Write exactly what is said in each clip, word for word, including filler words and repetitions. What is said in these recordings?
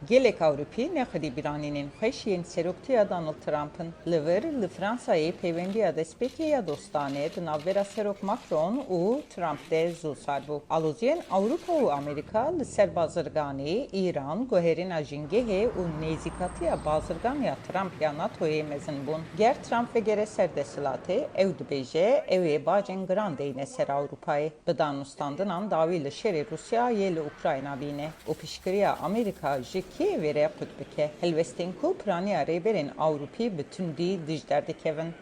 Gelek Ewropî ne xwedî bîranînên xweş yên seroktiya Donald Trump in. Li vir li Fransayê peywendiya destpêkê ya dostane di navbera Serok Macron û Trump de zû sar bû. Aloziyên Ewropa û Amerîka li ser bazirganê, Îran, guherîna jîngehê û nêzîkatiya bazirgan ya Trump ya NATOyê mezin bûn. Ger Trump vegere ser desthilatê, ew dibêje ew ê bacên giran deyne ser Ewropayê. Bi danûstandinan dawî li şerê Rûsya yê li Ukrayna bîne û piştgiriya Amerîka ji Kîevê re qut bike. Helwestên ku piraniya rêberên Ewropî bi tundî dij derdikevin.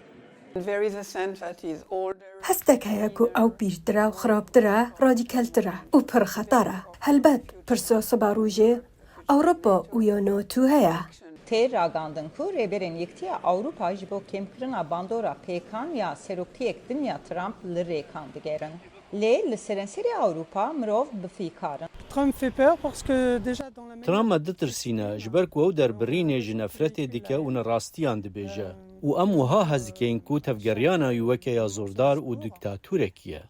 There is a sense that is older. Hestek heye ku ew pîrtir e û xirabtir e, radîkeltir e û pir xeter e. Helbet, pirsa siba rojê Ewropa û ya NATO heye. Tê ragandin ku rêberên Yektiya Ewropa ji bo kêmkirina bandora pêkan ya seroktiyek din ya Trump li rêkan digerin. Lê li serenserê Ewropa mirov bi fîkar in. Trump fait peur parce que déjà dans la manière Trump me ditirsîne, ji ber ku ew derbirînê ji nefretê dike û nerastiyan dibêje. Û em wiha hez dikeyin ku tevgeriyana wî weke ya zordar û dîktatorek ye.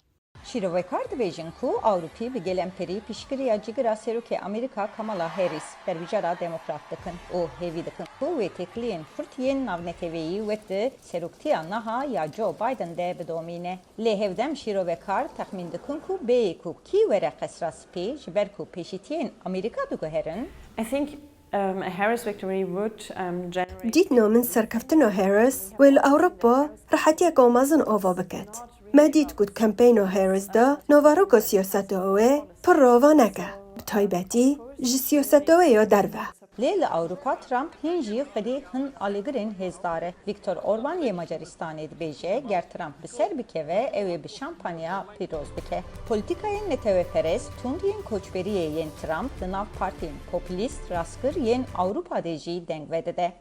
Şîrovekar dibêjin ku Ewropî bi gelemperî piştgiriya cîgira Serokê Amerîka Kamala Harris, berbiçara Demokrat dikin û hêvî dikin ku wê têkiliyên xurt yên navneteweyî wek di seroktiya niha ya Joe Biden de bidomîne. Lê hevdem şîrovekar texmîn dikin ku bêyî ku kî were Qesra Spî, ji ber ku pêşîtiyên Amerîka diguherin, I think um, a Harris victory would um, generate. Dîtina min serkeftina Harris wê li Ewropa rehetiyeka mezin ava biket. Me dît ku di kampeyna Harris de naveroka siyaseta wê pir rava neke, bi taybetî ji siyaseta wê ya derve. Lê li Ewropa Trump hîn jî xwedî hin alîgirên hêzdar e. Viktor Orban yê Macaristanê dibêje, ger Trump bi ser bikeve, ew ê bi şampanya pîroz bike. Polîtîkayên neteweperest, tund yên koçberiyê yên Trump di nav partiyên populîst, rastgir yên Ewropa de jî deng vedide.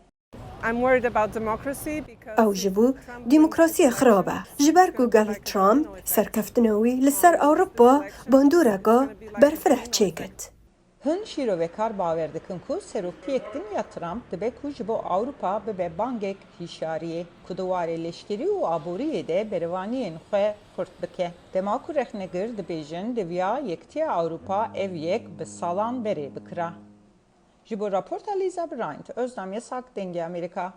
I'm worried about democracy because Ew ji bo demokrasiyê xirab e. Ji ber ku gel Trump serkeftina wî li ser Ewropa bandoreka berfireh çêkit. Hin şîrovekar bawer dikin ku seroktiyek din ya Trump dibe ku ji bo Ewropa bibe bangek hişyariyê, ku di warê leşkerî û aboriyê de berevaniyên xwe xurt bike. Dema ku rexnegir dibêjin, diviya Yektiya Ewropa ev yek bi salan berê bikira. Ji bo raporta Lisa Bryant, Özlem Yasak, Dengê Amerîka.